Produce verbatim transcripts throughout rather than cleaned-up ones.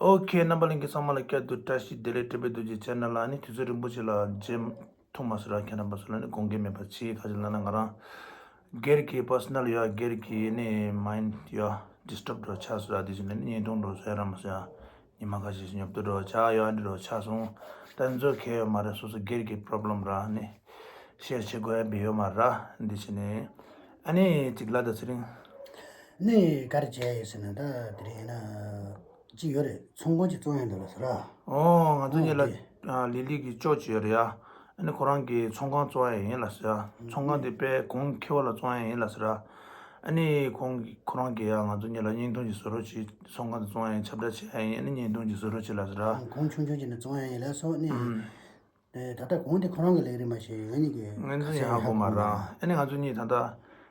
ཨོ་ཁེ། རྣམ་པ་ལྷན་རྒྱས་ཚང་མ་ལ་བསྐྱར་དུ་བཀྲ་ཤིས་བདེ་ལེགས། སྤྲིན་པའི་རྡོ་རྗེ་ཆེ་ནལ་ལ་ནི་དུས་ཚོད་རིང་པོ་ཞིག་ལ་མཇལ་ཐུབ་མ་སོང་ར། ཁྱེད་རྣམ་པ་ཚོ་ལ་ནི་དགོངས་འགལ་མེད་པ་བྱེད། ག་ཅི་ལབ་ན་ང་རང་སྒེར་གྱི་པར་སོ་ནལ་ཡོད། སྒེར་གྱི་ནི་མའིན་ཌི་ཡོད་ཌི་སི་ཊརབ་འདྲ་ཆགས་སོང་ར། དེ་བཞིན་ནི་བརྙན་ཐུང་འདྲ་བཟོ་ཡ་རག་མ་སོང་ཡ། ཉི་མ་ཁ་ཤས་ཤིག་ཉོབ་ཏོ་འདྲ་ཆགས་ཡོད། འདི་འདྲ་ཆགས་སོང་། ད་འཛོལ་ཁེལ་ཡོད་མ་རེད། སོ་སོ་སྒེར་གྱི་པོ་རོབ་ལེམ་ར་ནི་ཤེར་བྱེད་དགོས་ཡ་བི་ཡོད་མ་ར། འདི་བྱས་ནས་ཨ་ནི་ཅིག་ལ་ད་ཚེ་རིང་། ནི་ག་རེ་བྱས་ཡོད་ཟེར་ན་ད་དེ་རིང་ཡིན་ན་ཅི་ཡོད་རེད། ཚོང་ཁང་ཅིག་བཙོང་ཡ་འདུག་ལ་ཟེར་ར། ཨོ་ང་ཚོ་ཨོ་གཉིས་ལ་དེ་ཨ་ལི་ལི་གི་ཅོ་ཅིག་ཡོད་རེད་ཡ། ཨ་ནི་ཁོ་རང་གིས་ཚོང་ཁང་བཙོང་ཡ་ཡིན་ལ་ཟེར་ཡ། ཚོང་ཁང་དེ་དཔེ་གོང་ཁེ་བ་ལ་བཙོང་ཡ་ཡིན་ལ་ཟེར་ར། ཨ་ནི་ཁོང་གི་ཁོ་རང་གིས་ཡ་ང་ཚོ་གཉིས་ལ་བརྙན་ཐུང་ཅིག་བཟོ་རོགས་བྱེད། ཚོང་ཁང་དེ་བཙོང་ཡ་ཡིན། ཁྱབ་བསྒྲགས་བྱེད་ཡ་ཡིན། ཨ་ནི་བརྙན་ཐུང་ཅིག་བཟོ་རོགས་བྱེད་ལ་ཟེར་ར། གོང་ཆུང་ཆུང་བྱས་ནས་བཙོང་ཡ་ཡིན་ལ་སོགས་ནི། ཨུམ། ཨེ། ད་ལྟ་གོང་དེ་ཁོ་རང་གི་ལས་རེད་མ་གཞི་ང་གཉིས་ཀྱི་ང་ཚོ་ཡང་ཧ་གོ་མ་ར། ཨ་ནི་ང་ཚོ་གཉིས་ད་ལྟ་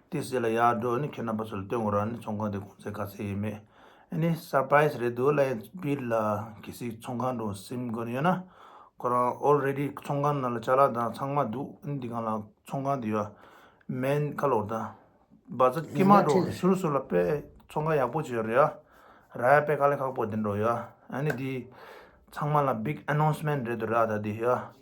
ཏི་སི་ལ་ཡར་འགྲོ། ཨ་ནི་ཁྱེད་རྣམ་པ་ཚོ་ལ་སྟོན་དགོས་ར། ཨ་ནི་ཚོང་ཁང་དེ་གོང་ཚད་ག་ཚད་ཡིན་མེད། ཨ་ནི་སར་པ་རའི་སི་རེད་འདུག་ལ། ཡང་བིར་ལ་གལ་སྲིད་ཚོང་ཁང་འགྲོ་སེམས་དགོས་ཡོད་ན་ཁོ་རང་ཨོལ་རེ་ཌི་ཚོང་ཁང་ནང་ལ་ཅ་ལག་དང་ཚང་མ་འདུག་ཨ་ནི་འདི་སྒང་ལ་ཚོང་ཁང་དེ་ཡོད། མེན་ཁ་ལོར་དང་བ་ཚ་ཀི་མ་འགྲོ་ཟུར་ཟུར་ལ་དཔེ་ཚོང་ཁང་ཡག་པོ་ཅིག་ཡོད་རེད་ཡ། ར་ཡ་དཔེ་དཀའ་ལས་ཁག་པོ་དེ་འགྲོ་ཡ། ཨ་ནི་དེ་ཚང་མ་ལ་བིག་ཨ་ནོན་སི་མེན་ཊི་རེད་འདུག་ར། ད་དེ་ཡ། ཨ་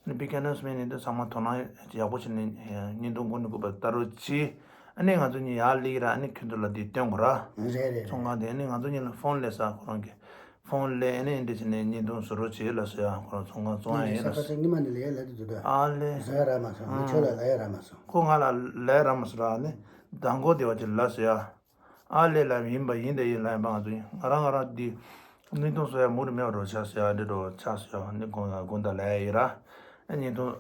ནི་བིག་ཨ་ནོན་སི་མེན་ཊི་ཡིན་དུས་ཚང་མ་དོ་སྣང་ཡག་པོ་བྱས་ནས་བརྙན་ཐུང་འགོ་ནས་འགོ་བར་ལྟ་རོགས་གྱིས། ཨ་ནི་ང་ཚོ་གཉིས་ཡར་སླེབས་ར། ཨ་ནི་ཁྱོད་ཚོ་ལ་དེ་སྟོན་དགོས་ར། རེད་རེད། ཚོང་ཁང་དེ་ཨ་ནི་ང་ཚོ་གཉིས་ལ་ཕོན་སླེབས་ས་ཁོ་རང་གི་ཕོན་ལས་ཨ་ནི་འདི་བྱས་ནས་བརྙན་ཐུང་བཟོ་རོགས་བྱེད་ལ་ཟེར་ཡ། ཁོ་རང་ཚོང་ཁང་བཙོང་ཡ་ཡིན་ལ་ཟེར། ངས་ལབ་དུས་ད། ཨ་ལེ། ཟ་ཡ་རག་མ་སོང་། ངས་ཁྱོད་ལ་ལབ་ཡ་རག་མ་སོང་། ཁོ་ང་ལ་ལབ་ཡ་རག་མ་སོང་ར། ཨ་ནི་མདང་དགོང་དེ་བ་ཅིག་ལ་ཟེར་ཡ། ཨ་ལེ་ལབ་ཡིན་པ་ཡིན་དེ་ཡིན་ལབ་ཡིན་པ། ང་ཚོ་ཡིན་ང་རང་ང་རང་འདི་བརྙན་ཐུང་བཟོ་ཡ་མུ་རུ་མེད་པ་འགྲོ་ཆགས་ཟེར་ཡ། འདི་འགྲོ་ཆགས་ཟེར་ཡ། ཨ་ནི་དགོང་ཡ་དགོང་དག་ལབ་ཡ་ཡིན་ར། ཨ་བརྙན་ཐུང་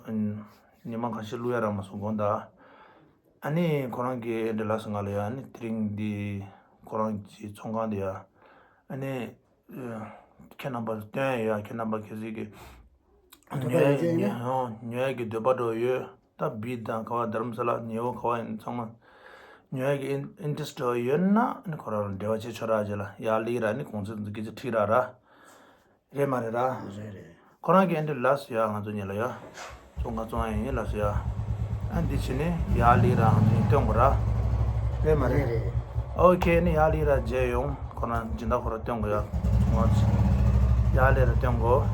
ཉི་མ་ཁ་ཤས་བླུག་ཡ་རག་མ་སོང་དགོང་དག་ཨ་ནི་ཁོ་རང་གིས་འདི་ལ་ཟེར་ང་ལ་ཡ། ཨ་ནི་དེ་རིང་འདི་ཁོ་རང་གི་ཚོང་ཁང་འདི་ཡ། ཨ་ནི་ཁྱེད་རྣམ་པར་སྟོན་ཡ། ཁྱེད་རྣམ་པ་གལ་སྲིད་ཀྱི་འདོད་པ་ཉོ་ཡ་ཡོད་ཀྱི་ཡོད་ན། ཉོ་ཡ་ཉོ་ཡ་གི་འདོད་པ་འདྲ་ཡོད། ད་བིར་དང་ག་བ་དྷ་རམ་ས་ལ་ཉེ་བོ་ག་བ་ཡིན་ཚང་མ་ཉོ་ཡ་གི་ཨིན་ཨིན་ཊི་རེ་སི་འདྲ་ཡོད་ན། ཨ་ནི་ཁོ་རང་ལ་འབྲེལ་བ་བྱེད་ཆོག་ར། རྗེས་ལ་ཡར་སླེབས་ར། ཨ་ནི་གོང་ཚད་འཛུགས་སྐད་ཆ་ཁྲིད་ར་ར། རེད་མ་རེད་ར། རེད་རེད། ཁོ་རང་གིས་ཨ་འདྲ་ལབ་སོང་ཡ། ང་ཚོ་གཉིས་ལ་ཡ་ཚོང་ཁང་བཙོང་ཡ་ཡིན་ལབ་སོང་ཡ། ཨ་འདི་བྱས་ནས་ཡར་སླེབས་ར། ང་ཚོ་གཉིས་སྟོན་དགོས་ར། རེད་མ་རེད། རེད་རེད། ཨོ་ཁེ། ཨ་ནི་ཡར་སླེབས་ར་མཇལ་ཡོང་། ཁོ་རང་སྦྱིན་བདག་ཁོ་རང་སྟོན་དགོས་ཡ། ཚོང་ཁང་ཡར་སླེབས་ར་སྟོན་དགོས།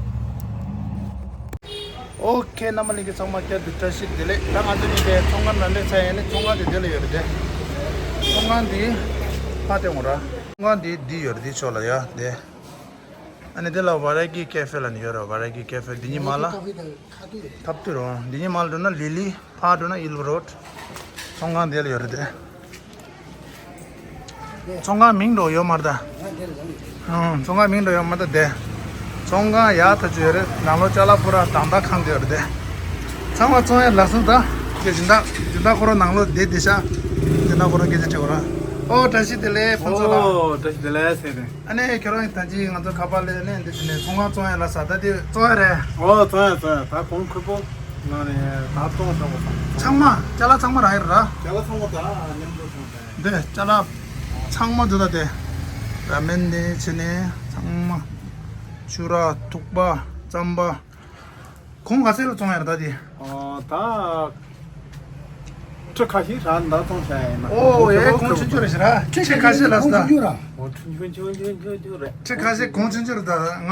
ཨོ་ཁེ། རྣམ་པ་ལྷན་རྒྱས་ཚང་མ་བསྐྱར་དུ་བཀྲ་ཤིས་བདེ་ལེགས། ད་ང་ཚོ་གཉིས་དེ་ཚོང་ཁང་ནང་སླེབས་ཚར་ཡ། ཨ་ནི་ཚོང་ཁང་དེ་འདི་ལ་ཡོད་རེད་དེ། ཚོང་ཁང་འདི་ཕར་སྟོན་དགོས་ར། ཚོང་ཁང་འདི་འདི་ཡོད་རེད། འདི་ཕྱོགས་ལ་ཡ་དེ། ཨ་ནི་དེ་ལ་ཝ་ར་གི་ཀེ་ཧྥེ་ལབ་ནས་ཡོད་རེད། ཝ་ར་གི་ཀེ་ཧྥེ་འདི་གཉིས་མ་ལ། ཐབ་ཏུ་རོ། འདི་གཉིས་མ་ལ་འགྲོ་ན་ལི་ལི། ཕར་འགྲོ་ན་ཨིལ་བུ་རོ་ཌི། ཚོང་ཁང་དེ་ལ་ཡོད་རེད་དེ། ཚོང་ཁང་མིང་འགྲོ་ཡོད་མ་རེད་ད། ཨང་། ཚོང་ཁང་མིང་འགྲོ་ཡོད་མ་རེད་དེ། ཚོང་ཁང་ཡག་ཐག་ཆོད་ཡོད་རེད། ནང་ལོགས་ཅ་ལག་པུ་ར་དང་ཐག་ཁང་དེ་ཡོད་རེད་དེ། ཚང་མ་བཙོང་ཡ་ལག་སོང་ད། ཁྱེད་སྦྱིན་བདག་སྦྱིན་བདག་ཁོ་རང་ནང་ལོགས་བསྡད་བསྡད་ཤག་སྦྱིན་བདག་ཁོ་རང་སྐད་ཆ་དྲི་བ་ར། ཨོ་བཀྲ་ཤིས་བདེ་ལེགས་ཕུན་ཚོགས་ལགས། ཨོ་བཀྲ་ཤིས་བདེ་ལེགས་ཟེར་ནས། ཨ་ནི་ཁྱོད་རང་ད་ཅི་ང་ཚོ་ཁ་པར་ལས་ནས་འདི་བྱས་ནས་ཚོང་ཁང་བཙོང་ཡ་ལ་ཟ། ད་དེ་བཙོང་ཡ་རེད། ཨོ་བཙོང་ཡ་བཙོང་ཡ། ད་གོང་ཁེ་པོ་ནང་ནས་ད་བཙོང་ཚར་བ་དང་། ཚང་མ་ཅ་ལག་ཚང་མ་རག་ཡ་རེད་ར། ཅ་ལག་ཚང་མ་ད་མཉམ་དུ་བཙོང་ཚར་ཡ། འདི་ཅ་ལག་ཚང་མ་འདུག་ད་དེ། ར་མེན་ནས་བྱས་ནས་ཚང་མ། ཕྱུ་ར། ཐུག་པ། རྩམ་པ། གོང་ག་ཚད་ལ་བཙོང་ཡ་རེད་ད་དེ། ཨོ་ད། ཁྲི་ཁ་ཤས་རག་འདུག་བཙོང་བྱ་ཡ་ཡིན་ན། ཨོ་ཡ་གོང་ཆུང་ཆུང་རེད་ཤག་ར། ཁྲི་ཁ་ཤས་ལ་ཟེར་ད། ཨོ་ཆུང་ཆུང་ཆུང་ཆུང་ཆུང་ཆུང་རེད། ཁྲི་ཁ་ཤས་གོང་ཆུང་ཆུང་རེད་ད། ང་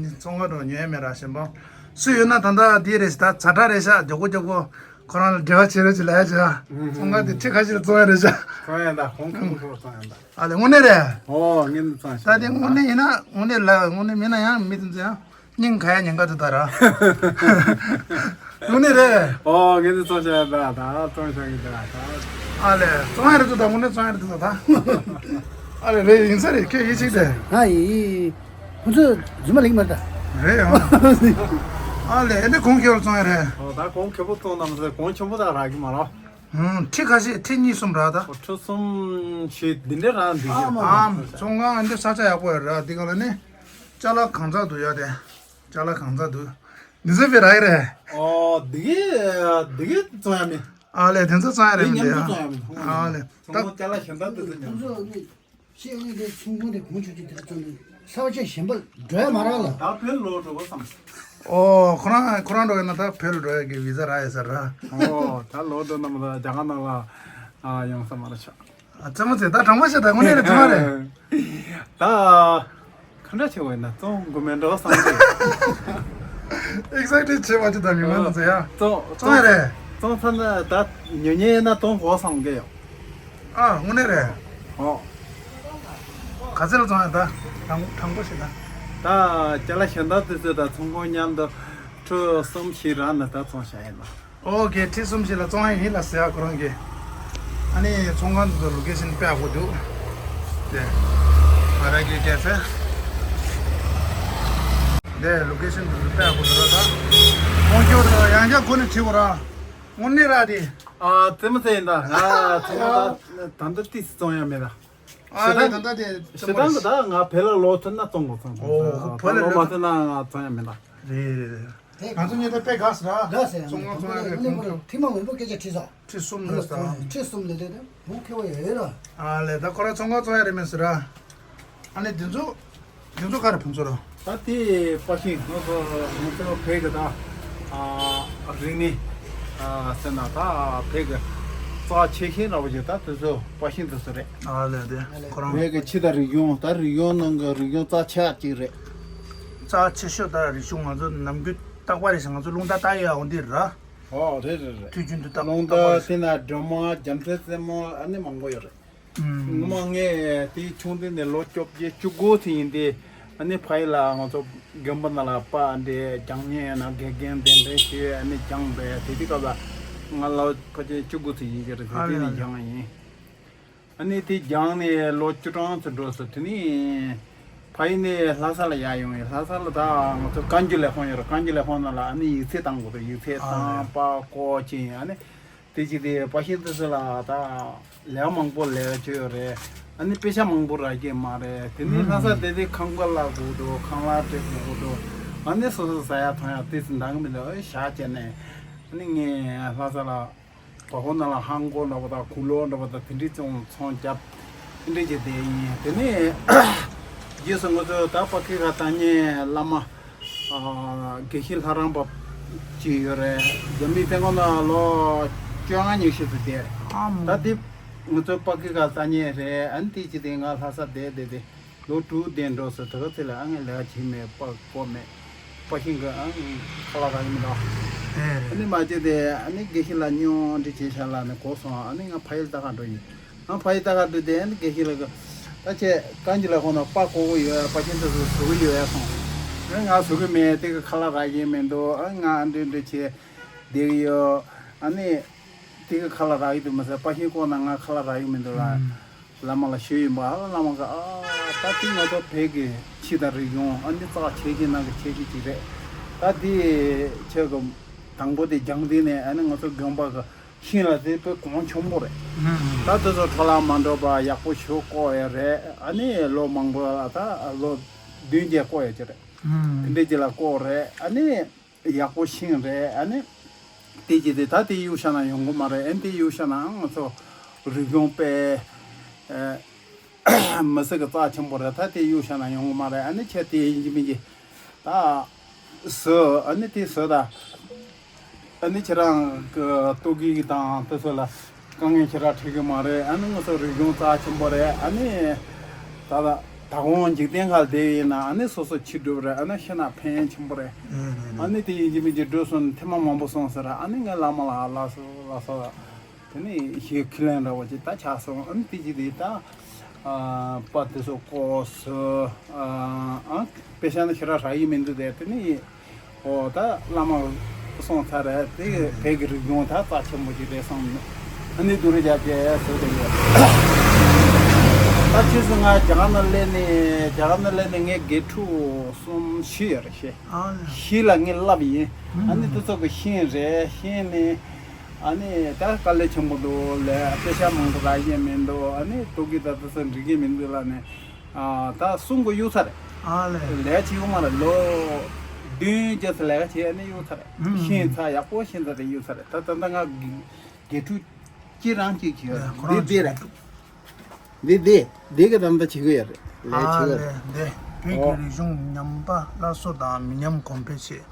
ད་ཚོང་ཁང་འགྲོ་ཉོ་ཡ་མེད་ར། གཞན་པ་སུ་ཡོད་ན་ད་ད་དེ་རེད་ཤག་ད་ཛ་དྲག་རེད་ཤག་རྒྱག་གོ་རྒྱག་གོ། ཁོ་རང་ལ་འབྲེལ་བ་བྱེད་རོགས་བྱེད་ལབ་ཡ་བྱེད་ཨ། ཚོང་ཁང་དེ་ཁྲི་ཁ་ཤས་ལ་བཙོང་ཡ་རེད་ཤག་བཙོང་ཡ་ད་གོང་ཁེ་པོ་བཙོང་ཡ་ད། ཨ་ལེ་དངོས་གནས་རེད། ཨོ་ངས་འདི་བཙོང་ཤག་ད་དེ་དངོས་གནས་ཡིན་ན་དངོས་གནས་ལ་དངོས་གནས་མིན་ན་ཡང་མི་དེ་ཚོ་ཡང་། སྙིང་ག་ཡ་ཉེན་ཁ་དེ་ད་ར། དངོས་གནས་རེད། ཨོ་ངས་འདི་བཙོང་བྱ་ཡ་ད་ད་བཙོང་བྱ་གི་ད་ད། ཨ་ལེ་བཙོང་ཡ་རེད་འདུག་ད། དངོས་གནས་བཙོང་ཡ་རེད་འདུག་ད་ད། ཨ་ལེ་རེད་ཡིན་ས་རེད། ཁྱོད་ཡིད་ཆེས་དེ། ཨ་ཡི། ཁོ་ཚོ་རྫུན་མ་ལེགས་མ་རེད་ད། རེད་ཡ། ཨ་ལེ་ཨེ་འདྲ་གོང་ཁེ་པོ་བཙོང་ཡ་རེད། ཨོ་ད་གོང་ཁེ་པོ་བཙོང་ན་མ་ཟད་གོང་ཆེན་པོ་ད་རག་གི་མ་རེད། ཧུམ་ཁྲི་ཁ་ཤས་ཁྲི་གཉིས་གསུམ་རག་ད། ཨོ་ཁྲི་གསུམ་བཞི་འདི་འདྲ་རག་འདུག་གི་ཨམ་ཚོང་ཁང་ཨེ་འདྲ་ས་ཆ་ཡག་པོ་ཡོད་རེད་འདི་ག་ལ་ནི། ཅ་ལག་གང་ཚང་འདུག་ཡ་དེ། ཅ་ལག་གང་ཚང་འདུག་འདི་ཚོ་བེ་ར་ཡི་རེད། ཨོ་འདི་གི་འདི་གི་བཙོང་ཡ་མེད། ཨ་ལེ་དེ་ཚོ་བཙོང་ཡ་རེད་འདི་མི་འདི་མཉམ་དུ་ཡ། བཙོང་ཡ་མེད། ཨ་ལེ་ད། ཚོང་ཁང་ཅ་ལག་གཞན་དག་དེ་ཚོ་མཉམ་དུ། ཤེས་ངེས་དེ་ཚོང་ཁང་དེ་གོང་ཆུང་ཆུང་དེ་ཚོ་བཙོང་དུས་ས་ཆ་གཞན་པ་འགྲོ་ཡ་མ་རག་ལ། ད་བོད་ལོག་འགྲོ་བ་བསམ། ཨོ་ཁོ་རང་ཁོ་རང་འགྲོ་ཡ་ན་ད་བོད་འགྲོ་ཡ་གི་བི་ཟ་རག་ཡ་ས་ར། ཨོ་ད་ལོག་འགྲོ་ན་མ་ད་རྒྱ་གར་ནང་ལ་ཡོང་ས་མ་རེད་ཤག་ཨ་ཙེ་མོ་ཙེ་ད་དྲང་པོ་བཤད་ད་དངོས་གནས་རེད་ཚང་མ་རེད། ད། འདྲ་ཆེ་བས་ན་བཙོང་དགོས་མེད་འགྲོ་བསམ་གི། ཨེག་སའི་ཊེཌ་བྱེད་པ་ཅི་དང་མི་མང་ཚོ་ཡ། བཙོང་བཙོང་ཡ་རེད། བཙོང་ཚར་ན་ད་ཉོ་ཉེ་ན་གཏོང་དགོས་བསམ་གི་ཡོད། ཨ་དངོས་གནས་རེད། ཨོ། ག་ཚད་ལ་བཙོང་ཡ་ད། གྲངས་གྲངས་པོ་ཞིག་ད། ད་ཅ་ལག་གཞན་དག་དེ་ཚོ་དང་ཚོང་ཁང་མཉམ་དུ་ཁྲི་གསུམ་བཞི་རག་ན་ད་བཙོང་བྱ་ཡིན་ན། ཨོ་ཁེ། ཁྲི་གསུམ་བཞི་ལ་བཙོང་ཡ་ཡིན་ལ་ཟེར་ཡ་ཁོ་རང་གིས། ཨ་ནི་ཚོང་ཁང་དེ་ཚོ་ལོ་ཀེ་ཤན་དཔེ་ཡག་པོ་འདུག་དེ་ང་རང་གིས་བལྟས་ཚེ། དེ་ལོ་ཀེ་ཤན་དེ་ཚོ་དཔེ་ཡག་པོ་འདུག་ར་ད། ཁོང་ཁྱོད་ཚོ་ཡང་བསྐྱར་སྒོ་ནས་དྲི་བ་ར། དངོས་གནས་ར་དེ། ཨ་ཙེ་མ་ཙེ་ཡིན་ད། ང་ཚོ་ད་ད་ལྟ་ཏིས་བཙོང་ཡ་མེད་ད། ཨ་ལས་ད་ལྟ་དེ་ཞེ་སྡང་གི་ད་ང་བོད་ལ་ལོག་ཐུབ་ན་བཙོང་དགོས་བཙོང་དགོས། ཨོ་ད་བོད་ལ་ལོག་མ་ལོག་ཐུབ་ན་ང་བཙོང་ཡ་མེད་ད། རེད་རེད་རེད། ང་ཚོ་ཉེ་ད་དཔེ་དགའ་སི་ར། དགའ་སི་ར། ཚོང་ཁང་བཙོང་ཡ་རེད། ཁོང་ཚོ་ཐི་མ་མང་པོ་སྐད་ཆ་དྲིས་སོང་། ཁྲི་གསུམ་ལ་ད། ཁྲི་གསུམ་ལ་དེ་དེ་མུ་ཁེ་བ་ཡོད་ཡོད་ར། ཨ་ལས་ད་ཁོ་ར་ཚོང་ཁང་བཙོང་ཡ་རེད་མེད་སི་ར། ཨ་ནི་འདི་ཚོ་འདི་ཚོ་ག་རེ་ཕུན་ཚོགས་ར། ད་དེ་པ་ཤིང་ང་ཚོ་ང་ཚོ་བོད་ཀྱི་ད་ཨ་རིག་གནས་ཨ་ཟེར་ན་ད་བོད་ཀྱི་རྩ་ཆེ་ཤོས་འདྲ་བོ་ཅིག་ད་དེ་ཚོ་པ་ཤིང་དེ་ཚོ་རེད། ཨ་ལས་དེ་ཁོ་རང་བོད་ཀྱི་ཆུ་དང་རི་ལྗོངས། ད་རི་ལྗོངས་ནང་གི་རི་ལྗོངས་རྩ་ཆེ་བ་ཅིག་རེད། རྩ་ཆེ་ཤོས་ད་རི་ལྗོངས་ང་ཚོ་ནམ་རྒྱུན་རྟག་པར་རེད་ཟེར། ང་ཚོ་རླུང་རྟ་ལྟ་ཡ་འོ་འདི་ར། ཨོ་རེད་རེད་རེད། དུས་རྒྱུན་དུ་རྟག་རླུང་རྟ་རྟག་པར་རེད། དེ་ན་སྒྲོལ་མ་རྒྱ་མཚོའི་རྩེ་མོ་ཨ་ནི་མང་པོ་ཡོད་རེད། ངོ་མ་ངས་དེའི་ཆུང་དུས་ནས་ལོ་བཅོ་བརྒྱད་བཅུ་དགུ་ཚོད་ཡིན་ཏེ། ཨ་ནི་ཕ་ཡུལ་ལ་ང་ཚོ་དགོན་པ་ནང་ལ་པ་འདྲེ་སྦྱང་ཉན་ཡང་ན་དགེ་རྒན་གདན་འདྲེན་ཞུས། ཨ་ནི་སྦྱངས་པས་དེ་དུས་སྐབས་ལ་ང་ལོ་ཕལ་ཆེར་བཅུ་དགུ་ཚོད་ཡིན་གྱི་རེད། དེ་དུས་ནས་སྦྱངས་ཡིན། ཨ་ནི་དེ་སྦྱངས་ནས་ལོ་བཅུ་གྲངས་ཚོད་འགྲོ་སོང་། དེ་ནས་ཕ་ཡུལ་ནས་ལྷ་ས་ལ་ཡར་ཡོང་ཡིན། ལྷ་ས་ལ་ད་ང་ཚོ་བཀའ་འགྱུར་ལས་ཁུངས་ཡོད་རེད། བཀའ་འགྱུར་ལས་ཁུངས་ནང་ལ་ཨ་ནི་ཡིག་ཚད་བཏང་དགོས་རེད། ཡིག་ཚད་བཏང་པ་ཀོ་ཅིག་ཡིན། ཨ་ནི། དེ་གཅིག་དེ་པ་ཤིང་དེ་ཚོ་ལ་ད་ལས་མང་པོ་ལས་བཅོས་ཡོད་རེད། ཨ་ནི་དཔེ་ཆ་མང་པོ་རག་གི་མ་རེད། དེ་ནས་ལྷ་ས་དེ་དེ་ཁང་པ་ལ་དགོས་འདུག་ཁང་གླ་སྤྲད་དགོས་འདུག་ཨ་ནི་སོ་སོ་ཟ་ཡ་འཐུང་ཡ་དེ་ཚོ་འདང་མི་འདུག་ཨེ་ཞག་བཅད་ནས་ཨ་ནི་ངས་ལྷ་ས་ལ་བ་ཧོ་ན་ལ་ཧང་གོ་འདྲ་པོ་དང་གུ་ལོ་འདྲ་པོ་དང་དེ་འདྲའི་ཚོང་ཚོང་རྒྱབ་དེ་འདྲའི་བྱས་བསྡད་ཡིན། དེ་ནས་རྗེས་སུ་ང་ཚོ་ད་པ་ཁི་ཁ་ད་ཉེ་བླ་མ། ཨ་དགེ་བཤེས་ལྷ་རམས་པ་ཅིག་ཡོད་རེད། རྒྱ་མིའི་བཙོན་ཁང་ནང་ལོ་བཅོ་ལྔ་ཉི་ཤུ་ཙམ་བསྡད་རེད། ཨ་མ། ད་དེ་ང་ཚོའི་པ་ཀི་ཀ་ལྟ་མཁན་རེད། ཨ་ནི་དེ་ཅི་དེ་ང་ལྷ་ས་བསྡད་བསྡད་དེ་ལོ་དྲུག་བསྡད་འགྲོ་སོང་། དེ་ག་ཚོད་ལ་ཨ་ངས་ལས་ཀ་བྱེད་མེད། པ་གོ་མེད། པ་ཤིང་གི་ཨ་ཁ་ལག་རག་གི་མི་འདུག་ཨ་ནི་མ་བྱས་ཏེ་ཨ་ནི་དགེ་བཤེས་ལ་སྙིང་དབང་འདྲི་བྱས་ཤག་ལབ་ནས་གོ་སོང་། ཨ་ནི་ང་ཕ་ཡུལ་ལྟ་ག་འགྲོ་ཡིན། ང་ཕ་ཡུལ་ལྟ་ག་འགྲོ་དེ་ཨ་ནི་དགེ་བཤེས་ལ་གི་ད་ཁྱེད་བཀའ་འགྱུར་ལས་ཁུངས་ནང་པར་བརྐོ་གི་ཡོད། པར་ཤིང་དེ་ཚོ་བཟོ་གི་ཡོད་གསུངས། ཨ་ང་བཟོ་གི་མེད། དེ་གི་ཁ་ལག་རག་གི་མི་འདུག་ཨ་ང་ཨ་འདྲ་འདྲ་བྱས་བསྡད་གི་ཡོད། ཨ་ནི་དེ་གི་ཁ་ལག་རག་གི་འདུག་མ་ཟད་པར་ཤིང་བརྐོས་ན་ང་ཁ་ལག་རག་གི་མི་འདུག་ལབ། བླ་མ་ལ་ཞུས་ཡིན་པ། ཨ་བླ་མ་གིས་ཨ་ད་དེ་ང་ཚོ་བོད་ཀྱི་ཆོས་དང་རིག་གཞུང་ཨ་ནི་རྩ་ཆེ་ཤོས་ནང་གི་ཆེ་ཤོས་ཅིག་རེད། ད་དེ་ཁྱེད་ཀྱི་དང་པོ་དེ་སྦྱངས་དེ་ནས་ཨ་ནི་ང་ཚོ་དགོན་པ་གི་ཤིང་ལ་དེ་དཔེ་གོང་ཆེན་པོ་རེད། ད་དེ་ཚོ་འཕྲོ་བརླག་མ་འགྲོ་བ་ཡག་པོ་ཞིག་བརྐོ་ཡ་རེད། ཨ་ནི་ལོ་མང་པོ་ལ་ད་ལོ་བདུན་བརྒྱད་བརྐོ་ཡ་ཅིག་རེད། དེ་འདྲས་ཅིག་ལ་བརྐོ་རེད། ཨ་ནི་ཡག་པོ་ཤིང་རེད། ཨ་ནི་དེ་ཅིག་དེ་ད་དེ་གཡུག་བཞག་ན་ཡོང་གི་མ་རེད། ཨ་ནི་དེ་གཡུག་བཞག་ན་ང་ཚོ་རིག་གཞུང་དཔེ་མི་སྲིད་ཀྱི་རྩ་ཆེན་པོ་རེད། ད་དེ་གཡུག་བཞག་ན་ཡོང་གི་མ་རེད། ཨ་ནི་ཁྱེད་དེ་ཡིན་གཅིག་མིན་གཅིག་ད་བཟོས། ཨ་ནི་དེ་བཟོས་ད། ཨ་ནི་ཁྱེད་རང་གི་ལྟོ་གོས་དང་དེ་ཚོ་ལ་དཀའ་ངལ་ཞེ་དྲག་འཕྲད་ཀྱི་མ་རེད། ཨ་ནི་ང་ཚོ་རིག་གཞུང་རྩ་ཆེན་པོ་རེད། ཨ་ནི་ད་ད་ད་གོང་འཇིག་རྟེན་ཁ་བསྡད་ཡིན་ན་ཨ་ནི་སོ་སོ་ཕྱི་སྒྲུབ་རེད། ཨ་ནི་ཤི་ན་ཕན་ཆེན་པོ་རེད། ཨ་ནི་དེ་ཡིན་གཅིག་མིན་གཅིག་འགྲོ་སོང་ཐེངས་མ་མང་པོ་སོང་ཟེར། ཨ་ནི་ངའི་བླ་མ་ལ་ལགས་སོ་ལགས་སོ། དེ་ནས་ཞེ་ཁས་ལེན་འདྲ་བོ་ཅིག་ད་ཆགས་སོང་། ཨ་ནི་དེ་ཅིག་དེ་ད་ཨ་པར་དེ་ཚོ་བརྐོས་སོང་། ཨ་ཨ་དཔེ་ཆ་ནི་ཞེ་དྲག་རག་གི་མི་འདུག་དེ་དེ་ནས་ཨོ་ད་བླ་མ་སོང་ཚར་རེད། དེ་བོད་ཀྱི་རིག་གཞུང་ད་རྩ་ཆེན་པོ་ཅིག་རེད་བསམ། ཨ་ནི་བསྡུར་རྒྱབ་ཀྱི་བཟོས་དེ་ཡོད། ད་ཕྱིས་སུ་ང་རྒྱ་གར་ནང་སླེབས་ནས་རྒྱ་གར་ནང་སླེབས་ནས་ངའི་དགེ་ཕྲུག་གསུམ་བཞི་ཡོད་རེད་ཤེ། ཨ་ལས། བཞི་ལ་ངས་བསླབས་ཡིན། ཨ་ནི་དེ་ཚོ་གི་ཤེས་རེད། ཤེས་ནས། ཨ་ནི་ད་དཀའ་ལས་ཆེན་པོ་འདུག་ལས་དཔེ་ཆ་མང་པོ་རག་གི་མི་འདུག་ཨ་ནི་ལྟོ་གོས་ད་ལྟ་ཚོ་འགྲིག་གི་མི་འདུག་ལབ་ནས། ཨ་ད་གསུང་གི་གཡུག་ཚར་རེད། ཨ་ལས། ལས་བྱེད་ཡོང་མ་རེད། ལོ་བདུན་བརྒྱད་ཙམ་ལས་ཀ་བྱས་ནས་གཡུག་ཚར་རེད། ཤེས་ཚར། ཡག་པོ་ཤེས་ཚར་རེད། གཡུག་ཚར་རེད། ད་ད་ལྟ་ང་དགེ་ཕྲུག་གཅིག་རང་གཅིག་བྱས་ཡ། འདི་འདི་རེད། འདི་འདི་འདི་གི་ད་ལྟ་བྱེད་ཀྱི་ཡོད་རེད། ལས་བྱེད་ཀྱི་ཡོད་རེད། ཨ་ལས། འདི་བོད་ཀྱི་རིག་གཞུང་ཉམས་པ་སླར་གསོ་དང་མི་ཉམས་གོང་འཕེལ་ཆེད།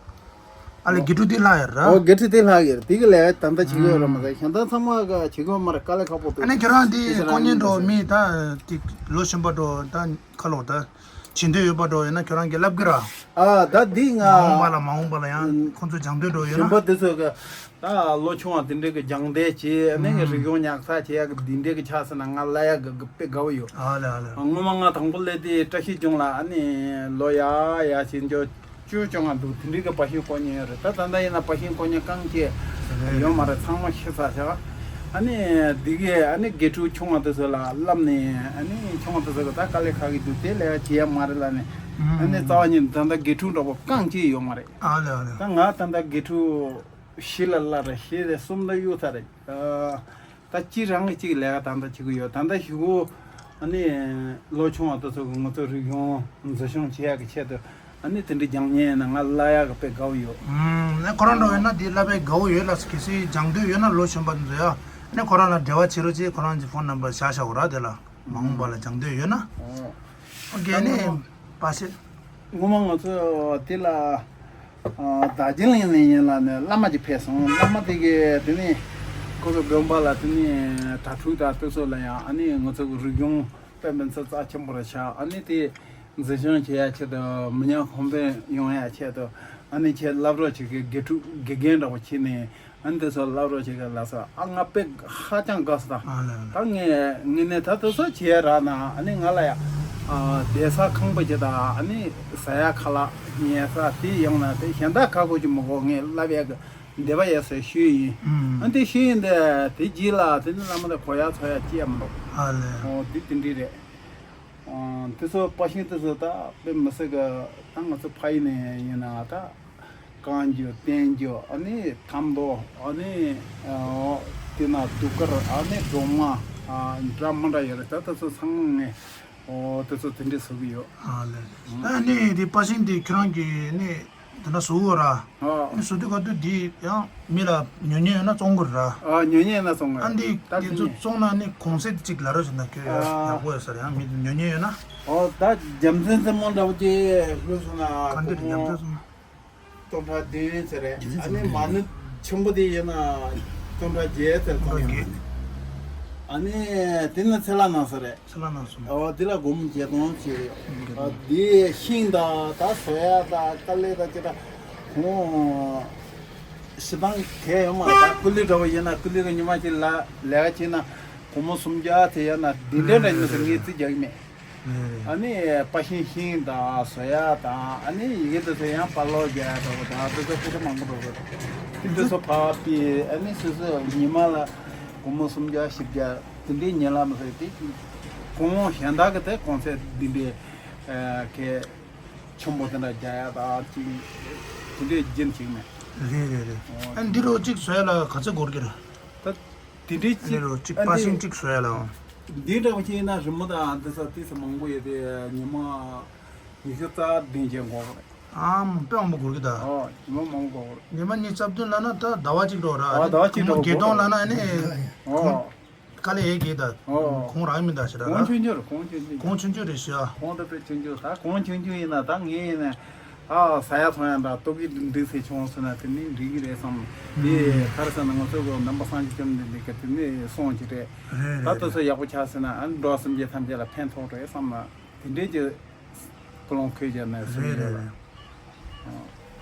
ཨ་ལས་དགེ་ཕྲུག་འདི་ལྷག་ཡོད་ར། ཨོ་དགེ་ཕྲུག་འདི་ལྷག་ཡོད་རེད། འདི་གི་ལས་ད་ལྟ་བྱེད་ཀྱི་ཡོད་ར་མ་ཟད་གཞན་དག་ཚང་མ་ག་བྱེད་ཀྱི་ཡོད་མ་རེད། དཀའ་ལས་ཁག་པོ་འདུག་ཨ་ནི་ཁྱེད་རང་འདི་དཀོན་གཉེར་འགྲོ་མི་ད་ཏིག་ལོ་གཞོན་པ་འགྲོ་ད་ཁ་ལོ་ད་ བྱེད་འདོད་ཡོད་པ་འདྲ་ཡོད་ན་ཁྱོད་རང་གིས་ལབ་གི་ར། ཨ་ད་འདི་ང་མ་འོངས་པ་ལ་མ་འོངས་པ་ལ་ཡང་ཁོང་ཚོ་སྦྱང་འདོད་འདྲ་ཡོད་ན། གཞོན་པ་དེ་ཚོ་གི་ད་ལོ་ཆུང་བ་དེ་འདྲའི་གི་སྦྱང་འདོད་བྱེད་ཨ་ནི་ཨུམ། རིག་གཞུང་ཉག་ཚགས་བྱེད་ཡག་གི་འདི་འདྲའི་གི་ཆགས་སོང་ན་ང་ལབ་ཡག་གི་དཔེ་དགའ་བོ་ཡོད། ཨ་ལེ་ཨ་ལེ། སྔོན་མ་ང་དང་པོ་སླེབས་དུས་བཀྲ་ཤིས་ལྗོངས་ལ་ཨ་ནི་ལོ་ཡ་ཡ་བྱེད་འཇོག་བཅུ་བཅོ་ལྔ་འདུག་དེ་འདྲའི་གི་པར་ཤིང་བརྐོ་མཁན་ཡོད་རེད། ད་ད་ལྟ་ཡིན་ན་པར་ཤིང་བརྐོ་མཁན་རྐང་གཅིག་ཡོད་མ་རེད། ཚང་མ་ཤི་ཚར་ཤག་ཨ་ནི་འདི་གས་ཨ་ནི་དགེ་ཕྲུག་ཆུང་བ་དེ་ཚོ་ལ་བསླབས་ནས་ཨ་ནི་ཆུང་བ་དེ་ཚོ་གི་ད་དཀའ་ལས་ཁག་གི་འདུག་དེ་ལས་ཀ་བྱེད་ཡ་མ་རེད་ལབ་ནས་ཨ་ནི་ཨུམ། རྩ་བ་ཉིད་ད་ལྟ་དགེ་ཕྲུག་འདྲ་པོ་རྐང་གཅིག་ཡོད་མ་རེད། ཨ་ལེ་ཨ་ལེ། ད་ང་ད་ལྟ་དགེ་ཕྲུག་བཞི་ལ་བརླག་རེད། བཞི་རེད་གསུམ་ད་གཡུག་ཚར་རེད། ད་གཅིག་རང་གིས་གཅིག་ལས་ཀ་ད་ལྟ་བྱེད་ཀྱི་ཡོད། ད་ལྟ་ཞུ་གུ་ཨ་ནི་ལོ་ཆུང་བ་དེ་ཚོ་གི་ང་ཚོ་རིག་གཞུང་འཛིན་སྐྱོང་བྱེད་ཡག་གི་ཆེད་དུ་ཨ་ནི་དེ་འདྲའི་སྦྱང་མཁན་ཡིན་ན་ང་ལབ་ཡག་གི་དཔེ་དགའ་བོ་ཡོད། ཨུམ། ནས་ཁོ་རང་འགྲོ་ཡོད་ན་དེ་ལབ་པའི་དགའ་བོ་ཡོད་ལ། གལ་སྲིད་སྦྱང་འདོད་ཡོད་ན་ལོ་གཞོན་པ་འདི་ཚོ་ཡ་ནས་ཁོ་རང་ལ་འབྲེལ་བ་བྱེད་རོགས་བྱེད། ཁོ་རང་གི་ཕོན་ནམ་བར་བཞག་བཞག་གོ་ར། དེ་ལ་མ་འོངས་པ་ལ་སྦྱང་འདོད་ཡོད་ན། ཨོ། ཨོ་གལ་ནས་པ་ཤེ། ངོ་མ་ང་ཚོ་དེ་ལ་ཨ་རྡོ་རྗེ་གླིང་ནས་ཡིན་ལ་ནས་བླ་མ་ཅིག་ཕེབས་སོང་། བླ་མ་དེ་གིས་དེ་ནས་ཁོ་ཚོ་དགོན་པ་ལ་དེ་ནས་གྲྭ་ཕྲུག་དང་དེ་ཚོ་ལ་ཡང་ཨ་ནི་ང་ཚོ་གི་རིག་གཞུང་དཔེ་མི་སྲིད་རྩ་ཆེན་པོ་རེད་ཤག་ཨ་ནི་དེ་འཛིན་སྐྱོང་བྱེད་ཡ་ཆེད་དུ་མི་ཉམས་གོང་འཕེལ་ཡོང་ཡ་ཆེད་དུ་ཨ་ནི་ཁྱེད་བསླབ་རོགས་བྱེད་གི། དགེ་ཕྲུག་དགེ་རྒན་འདྲ་པོ་བྱས་ནས། ཨ་ནི་དེ་ཚོ་བསླབ་རོགས་བྱེད་ག་ལབ་སོང་། ཨ་ང་དཔེ་ཧ་ཅང་དགའ་སོང་། ད་ཨ་ལ་ལ། ད་ངས་ངས་ནས་ད་དེ་ཚོ་བྱས་རག་ན་ཨ་ནི་ང་ལ་ཡ་ཨ་བསྡད་ས་ཁང་པ་ཅིག་དང་ཨ་ནི་ཟ་ཡ་ཁ་ལག་ཉལ་ས་དེ་ཡོང་ན་དེ་གཞན་དག་ཁག་པོ་ཅིག་མི་དགོས། ངས་བསླབ་ཡ་གི་འདོད་པ་ཡོད་ཟེར་ཞུས་ཡིན། ཨ་ནི་དེ་ཞུས་ཡིན་དེ་དེ་རྗེས་ལ་དེ་ནི་བླ་མ་དང་གོ་ཡ་ཚོ་ཡ་ཅི་ཡ་མི་འདུག་ཨ་ལ། ཨོ་དེ་དེ་འདྲས་རེད། ཨ་དེ་ཚོ་པར་ཤིང་དེ་ཚོ་ད་དཔེ་མི་སྲིད་གི། ད་ང་ཚོ་ཕ་ཡུལ་ནས་ཡིན་ན་ད། བཀའ་འགྱུར་བསྟན་འགྱུར་ཨ་ནི་ཐམ་མདོ་ཨ་ནི་ཨ་དེ་ན་གདུགས་དཀར་ཨ་ནི་སྒྲོལ་མ་ཨ་འདྲ་མི་འདྲ་ཡོད་རེད། ད་དེ་ཚོ་ཚང་མ་ངས་ཨོ་དེ་ཚོ་དེ་འདྲས་བཟོ་གི་ཡོད། ཨ་ལས། ཨ་ནི་དེ་པར་ཤིང་དེ་ཁྱོད་རང་གིས་ནི་དེ་འདྲ་བཟོ་གི་ཡོད་ར། ཨ་ནི་བཟོ་དུས་ག་དུས་དེ་ཡང་མི་ལ་ཉོ་མཁན་ཡོད་ན་བཙོང་དགོས་ར། ཨ་ཉོ་མཁན་ཡོད་ན་བཙོང་དགོས། ཨ་འདི་ད་དེ་ཚོ་བཙོང་ན་ནི་གོང་ཚད་ཅིག་ལ་རོ་ཞིག་ན་ཁྱོད་ཡག་ཨ་པོ་ཡོད་ས་རེད། ཡང་མི་ཉོ་མཁན་ཡོད་ན། ཨོ་ད་རྒྱུ་མཚན་ཙམ་མོ་འདྲ་པོ་ཅིག་ལོས་སོང་ན་ག་འདི་རྒྱུ་མཚན་ཙམ། སྟོང་ཕྲག་བདུན་ཟེར་རེད། ཨ་ནི་མ་ཎི་ཆེན་པོ་དེ་ཡིན་ན་སྟོང་ཕྲག་བརྒྱད་ཟེར་སྟོང་ཕྲག་བརྒྱད། ཨ་ནི་དེ་ན་ཚེ་ལ་ན་ས་རེད། ཚེ་ལ་ན་སོང་། ཨོ་དེ་ལ་སྒོར་མོ་བརྒྱད་སྟོང་ཅིག་རེད། ཨོ་དེ་ཤིང་དང་ད་བཟོ་ཡ་དང་དཀའ་ལས་དང་ཅི་ད་ཁོང་ཞེ་སྡང་གས་ཡོད་མ་རེད། ད་ཀུ་ལི་འདྲ་བོ་ཡིན་ན་ཀུ་ལི་གི་ཉི་མ་གཅིག་ལ་ལས་ཀ་བྱས་ན་སྒོར་མོ་སུམ་བརྒྱ་དེ་ཡོད་ན་འདི་འདྲ་འདྲ་ཡིན་ན་ངས་རྩིས་རྒྱག་གི་མེད། ཨ་ནི་པར་ཤིང་ཤིང་དང་བཟོ་ཡ་དང་ཨ་ནི་ཡི་གེ་དེ་ཚོ་ཡང་པར་ལོག་རྒྱག་ཡ་འདྲ་པོ་དང་དེ་ཚོ་སྐུ་ཚེ་མང་པོ་འགྲོ་དགོས་རེད། དེ་དེ་ཚོ་ཕར་ཕྱིན་ཨ་ནི་སོ་སོ་ཉི་མ་ལ་སྒོར་མོ་སུམ་བརྒྱ་བཞི་བརྒྱ་དེ་འདྲའི་ཉེ་ལམ་རེད་དེ། གོང་གཞན་དག་གི་དེ་གོང་ཚད་འདི་འདྲའི་གལ་ཆེན་པོ་དེ་འདྲ་རྒྱག་ཡ་དང་ཅིག་དེ་འདྲའི་རྒྱུན་ཅིག་མེད། རེད་རེད་རེད། ཨ་འདི་རུ་གཅིག་བཟོ་ཡ་ལ་ག་ཚོད་འགོར་གི་རེད། ད་དེ་འདྲའི་ཨ་ནི་གཅིག་རོ་གཅིག་ཨ་པར་ཤིང་གཅིག་བཟོ་ཡ་ལ། འདི་འདྲ་བ་ཅིག་ཡིན་ན་རི་མོ་དང་འདི་ཚོ་ཏི་སི་མང་པོ་ཡོད་དེ་ཉི་མ་ཉི་ཤུ་རྩ་བདུན་ཅན་འགོར་གི་རེད། ཨ་མ་དཔེ་མང་པོ་འགོར་གི་ད། ཨོ་ཉི་མ་མང་པོ་འགོར་གི་རེད། ཉི་མ་ཉི་ཤུ་རྩ་བདུན་ལབ་ན་ད་ཟླ་བ་གཅིག་འགྲོ་ར། ཨ་ཟླ་བ་གཅིག་འགྲོ་བརྒྱད་སྟོང་ལབ་ན་ཨ་ནི་ཨོ་དཀའ་ལས་ཡོད་གི་ད། ཨོ་གོང་རག་མི་ད་ཞེ་དྲག་གོང་ཆུང་ཆུང་རེད། གོང་ཆུང་ཆུང་གོང་ཆུང་ཆུང་རེད་ཤག་གོང་ད་དཔེ་ཆུང་ཆུང་ད་གོང་ཆུང་ཆུང་ཡིན་ན་ད་ངས་ཡིན་ན། ཨ་ཟ་ཡ་འཐུང་ཡ་འདྲ་ལྟོ་གོས་འགྲིག་ཚེ་བྱུང་སོང་ན་དེ་ནི་འགྲིག་གི་རེད་བསམ། དེ་ག་རེ་ཟེར་ན་ང་ཚོ་གི་ནང་པ་སངས་རྒྱས་བཅོམ་ལྡན་འདས་ཀྱི་དེ་ནི་གསུང་གི་རེད། རེད་ད་རེད་དེ་ཚོ་རེད། ཡག་པོ་ཆགས་སོང་ན་ཨ་ནི་འགྲོ་བ་སེམས་ཅན་ཐམས་ཅད་ལ་ཕན་ཐོགས་རེད་བསམ་ན་དེ་འདྲས་ཀྱི་ཀུན་སློང་འཁོར་བྱས་ནས་སེམས་རེད་རེད་ཡོད་རེད། ལ།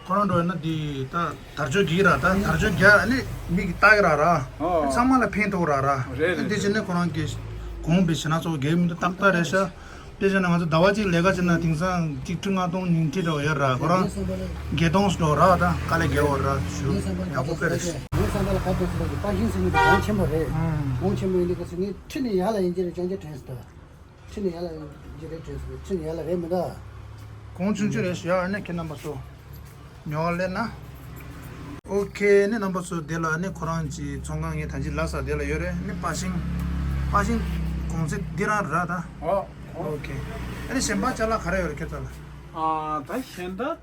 ཁོ་རང་འགྲོ་ཡ་ན་དེ་ད་དར་ལྕོག་རྒྱག་གི་ར། ད་དར་ལྕོག་རྒྱག་ཨ་ནི་མིག་གིས་ལྟ་གི་ར་ར། ཨོ་ཚང་མ་ལ་ཕན་ཐོགས་ར་ར། རེད་རེད་དེ་བྱས་རེད། ནས་ཁོ་རང་གི་གོང་འཕེལ་བྱེད་ན་ཚོ་རྒྱག་མི་འདུག་ཏག་ཏག་རེད་ཤག་དཔེ་བྱས་ན་ང་ཚོ་ཟླ་བ་གཅིག་ལས་ཀ་བྱས་ན་དེང་སང་གཅིག་ཁྲི་ལྔ་སྟོང་ཉིས་ཁྲི་འགྲོ་ཡོད་ར། ཁོ་རང་བརྒྱད་སྟོང་འགྲོ་ར། ད་དཀའ་ལས་རྒྱག་འོ་ར་ཞུ། ངའི་བསམ་པ་ལ་ཡག་པོ་དཔེ་རེད། ངའི་བསམ་པ་ལ་ག་འདྲ་ཟེར་ན་པར་ཤིང་ཟེར་མི་དེ་གོང་ཆེན་པོ་རེད། ཨང་། གོང་ཆེན་པོ་ཡིན་དུས་ག་ཚོད་ངས་ཁྲི་ནས་ཡར་ལ་ཡིན་གྱི་རེད། ཅང་ཅང་དྲན་སོང་ད། ཁྲི་ནས་ཡར་ལ་ཡིན་གྱི་རེད་དྲན་སོང་། ཁྲི་ནས་ཡར་ལ་རེད་མི་འདུག་གོང་ཆུང་ཆུང་རེད་ཞུ་ཡ། ཨ་ནི་ཁྱེད་རྣམ་པ་ཚོ། ཉོ་བ་སླེབས་ན། ཨོ་ཁེ། ནི་རྣམ་པ་ཚོ་དེ་ལ་ནི་ཁོ་རང་གི་ཚོང་ཁང་ངས་ད་ཅི་ལབ་ས་དེ་ལ་ཡོད་རེད། ནི་པར་ཤིང་། པར་ཤིང་གོང་ཚད་འདི་རང་རེད་ད། ཨོ། ཨོ་ཁེ། ཨ་ནི་གཞན་པ་ཅ་ལག་ག་རེ་ཡོད་རེད་ཁྱེད་ཚོ་ལ། ཨ་ད་གཞན་དག་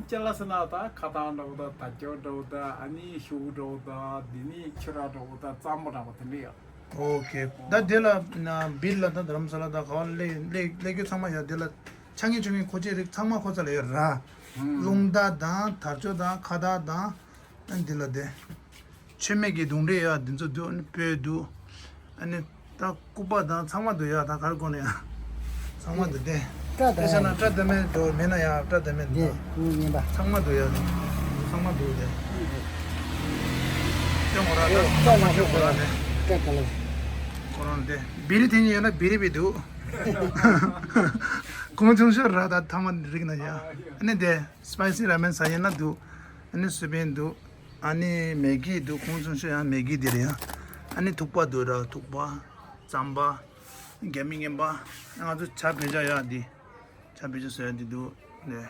ཅ་ལག་ཟེར་ན་ད་ཁ་བཏང་འདྲ་བོ་དང་དར་ལྕོག་འདྲ་བོ་དང་ཨ་ནི་ཤོག་བུ་འདྲ་བོ་དང་འདི་ནི་ཆུ་རགས་འདྲ་བོ་དང་གཙང་པོ་འདྲ་བོ་དེ་འདྲ་ཡོད། ཨོ་ཁེ། ད་དེ་ལ་ན་བིར་ལ་ད་རྡ་རམ་ས་ལ་ད་ག་བ་སླེབས་སླེབས་སླེབས་རྒྱུ་ཚང་མ་ཡ་དེ་ལ་ཆ་ངེས་ཆུ་ངེས་མཁོ་ཆས་རིགས་ཚང་མ་ཁོ་ཚ་ལ་ཡོད་ར། ཨང་། རླུང་རྟ་དང་དར་ལྕོག་དང་ཁ་བཏགས་དང་། ཨ་འདི་ལ་དེ། མཆོད་མེ་གི་དུང་སྒྲས་ཡ་འདི་ཚོ་འདུག་ཨ་ནི་སྤོས་འདུག་ཨ་ནི་ད་སྐུད་པ་དང་ཚང་མ་འདུག་ཡ། ད་ག་རེ་དགོས་ན་ཡ། ཚང་མ་འདུག་སྟེ། སྐྲ་དང་། དེ་བྱས་ན་སྐྲ་དེ་མེད་འགྲོ་མེད་ན་ཡང་སྐྲ་དེ་མེད་འདི་འདུག་ཁོང་ངན་པ། ཚང་མ་འདུག་ཡ་ནི། ཚང་མ་འདུག་དེ། ཀྱང་ངོ་ར་ད་ཚང་མ་ཁྱོད་ཁོ་ར་ནི། སྐྲ་དཀར་ལ། ཁོ་རང་དེ་བི་རི་དེ་གཉིས་ཡོད་ན་བི་རི་བི་འདུག་ཁོང་ཆུང་ཤོས་ར་ད་ཐ་མ་རིག་ན་ཡ། ཨ་ནི་དེ་སི་པའི་སི་ར་མེན་ཟ་ཡིན་ན་འདུག་ཨ་ནི་སི་པན་འདུག་ཨ་ནི་མེ་གི་འདུག་ཁོང་ཆུང་ཤོས་ཡང་མེ་གི་དེ་རེད་ཡ། ཨ་ནི་ཐུག་པ་འདུག་ར་ཐུག་པ། རྩམ་པ། རྒྱ་མི་ངན་པ། ང་ཚོ་ཇ་བེད་སྤྱོད་ཡ་འདི། ཇ་བེད་སྤྱོད་བཟོ་ཡ་འདི་འདུག་ནས།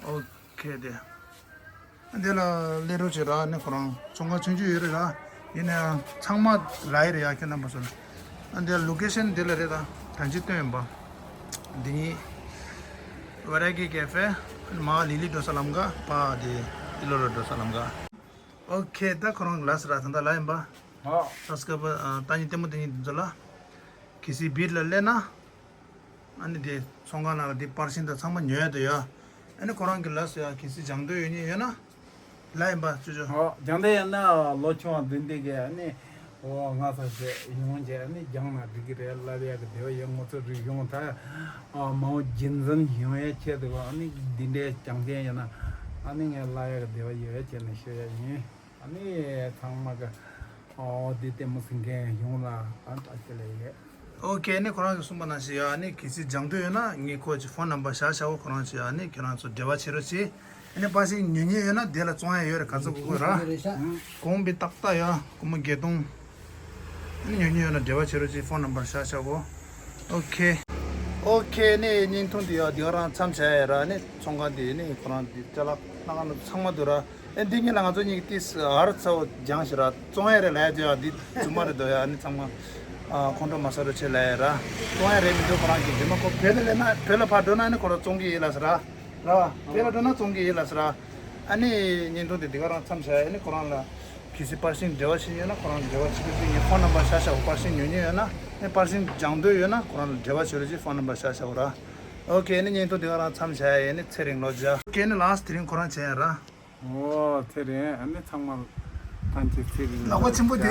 ཨོ་ཁེ་དེ། འདི་ལ་སླེབས་རོགས་བྱེད་ར་ནི་ཁོ་རང་ཚོང་ཁང་ཆུང་ཆུང་ཡོད་རེད་ར། ཡིན་ན་ཡང་ཚང་མ་ར་ཡི་རེད་ཡ་ཁྱོད་རྣམ་པ་ཚོ་ལ། འདི་ལ་ལོ་ཀེ་ཤན་འདི་ལ་རེད་ད་གང་ཅི་སྟོན་ཡིན་པ། འདི་ནི་ཝེ་ར་གི་ཀེ་ཧྥེ། མ་ལི་ལི་འགྲོ་ས་ལམ་ག་པ་དེ་ཏི་ལོ་ར་འགྲོ་ས་ལམ་ག་ཨོ་ཁེ་ད་ཁོ་རང་ལ་ས་ར་ད་ད་ལ་ཡིན་པ། ཨ། ས་སྐབས་ད་ཉིན་ལྟད་མོ་དེ་ཉིན་འདི་ཚོ་ལ། གལ་སྲིད་བིར་ལ་སླེབས་ན། ཨ་ནི་དེ་ཚོང་ཁང་ནང་ལ་དེ་པར་ཤིང་དང་ཚང་མ་ཉོ་ཡ་དོ་ཡ། ཨ་ནི་ཁོ་རང་གི་ལ་སོ་ཡ་གལ་སྲིད་སྦྱང་འདོད་ཡོད་ཉིན་ཡོད་ན། ལ་ཡིན་པ་ཅོ་ཅོ། ཨོ་སྦྱང་འདོད་ཡོད་ན་ལོ་ཆུང་བ་བདུན་དེ་གས་ཨ་ནི། ཨོ་ང་ས་ཞེས་ཡོང་རྗེས་ཨ་ནི་སྦྱང་ན་འགྲིག་གི་རེད་ལབ་ཡ་གི་དེ་བ་ཡོད་ངོ་ཚོ་རིག་གཞུང་ད། ཨ་མའོ་རྒྱུན་འཛིན་ཡོང་ཡ་ཆེད་དུ་ཨ་ནི་འདི་འདྲའི་སྦྱང་མཁན་ཡོད་ན། ཨ་ནི་ངས་ལ་ཡ་གི་དེ་བ་ཡོད་ཡ་བྱས་ནས་ཤོད་ཡ་ཡིན། ཨ་ནི་ཚང་མ་གི་ཨོ་དེ་ལྟད་མོ་གཟིགས་མཁན་ཡོངས་ལ་ཨ་ད་ཁྱེད་ལ་ཡོད། ཨོ་ཁེ་ནི་ཁོ་རང་གིས་གསུངས་པ་ནང་བཞིན་ཡ་ཨ་ནི་གལ་སྲིད་སྦྱང་འདོད་ཡོད་ན་ངས་ཁོ་གི་ཕོན་ནམ་བར་བཞག་བཞག་གོ་ཁོ་རང་གིས་ཡ་ཨ་ནི་ཁྱེད་རང་ཚོ་འབྲེལ་བ་བྱེད་རོགས་བྱེད། ཨ་ནི་པར་ཤིང་ཉོ་མཁན་ཡོད་ན་དེ་ལ་བཙོང་ཡ་ཡོད་རེད་ག་ཚོད་དགོས་དགོས་ར། གོང་བི་ཏག་ཏག་ཡ་སྒོར་མོ་བརྒྱད་སྟོང་། ཨ་ནི་ཉོ་མཁན་ཡོད་ན་འབྲེལ་བ་བྱེད་རོགས་བྱེད་ཕོན་ནམ་བར་བཞག་བཞག་གོ་ཨོ་ཁེ། ཨོ་ཁེ་ནི་བརྙན་ཐུང་འདི་ཡ་འདི་ག་རང་མཚམས་བཞག་ཡ་ར་ཨ་ནི་ཚོང་ཁང་འདི་ནི་ཁོ་རང་འདི་ཅ་ལག་སྣ་ཁ་ཚང་མ་འདུག་ར། ཨེ་འདི་གཉིས་ལ་ང་ཚོ་གཉིས་ཀྱིས་ཏིས་ཧར་ཚ་བོ་སྦྱངས་ཤིག་ར་བཙོང་ཡ་རེད་ལབ་ཡ་དེ་ཡ་འདི་རྫུན་མ་རེད་འདུག་ཡ་ཨ་ནི་ཚང་མ་ཨ་ཁོང་ཁྲོ་མ་ཟ་རོགས་བྱེད་ལབ་ཡ་ར། བཙོང་ཡ་རེད་མི་འདུག་ཁོ་རང་གིས་རྫུན་མ་ཁོ་བོད་ལ་སླེབས་ན་བོད་ལ་ཕར་འགྲོ་ན་ཨ་ནི་ཁོ་རང་བཙོང་གི་ཡིན་ལབ་ཟེར་ར། ར་བ་བོད་ལ་འགྲོ་ན་བཙོང་གི་ཡིན་ལབ་ཟེར་ར། ཨ་ནི་བརྙན་ཐུང་དེ་འདི་ག་རང་མཚམས་བཞག་ཨ་ནི་ཁོ་རང་ལ་གལ་སྲིད་པར་ཤིང་འབྲེལ་བ་བྱེད་ཡོད་ན་ཁོ་རང་ལ་འབྲེལ་བ་བྱེད་རོགས་བྱེད། ངས་ཕོན་ནམ་བར་བཞག་བཞག་གོ་པར་ཤིང་ཉོ་མཁན་ཡོད་ན་ཨ་ནི་པར་ཤིང་སྦྱང་འདོད་ཡོད་ན་ཁོ་རང་ལ་འབྲེལ་བ་བྱེད་རོགས་བྱེད་ཕོན་ནམ་བར་བཞག་བཞག་གོ་ར། ཨོ་ཁེ་ཨ་ནི་བརྙན་ཐུང་འདི་ག་རང་མཚམས་བཞག་ཡ་ཨ་ནི་ཚེ་རིང་ལོ་བརྒྱ། ཨོ་ཁེ་ཨ་ནི་ལ་སི་དེ་རིང་ཁོ་རང་བྱས་ཡ་ར། ཨོ་ཚེ་རིང་ཨ་ནི་ཚང་མ་ཐམས་ཅད་ཚེ་རིང་ལག་པ་ཆེན་པོ་དེ།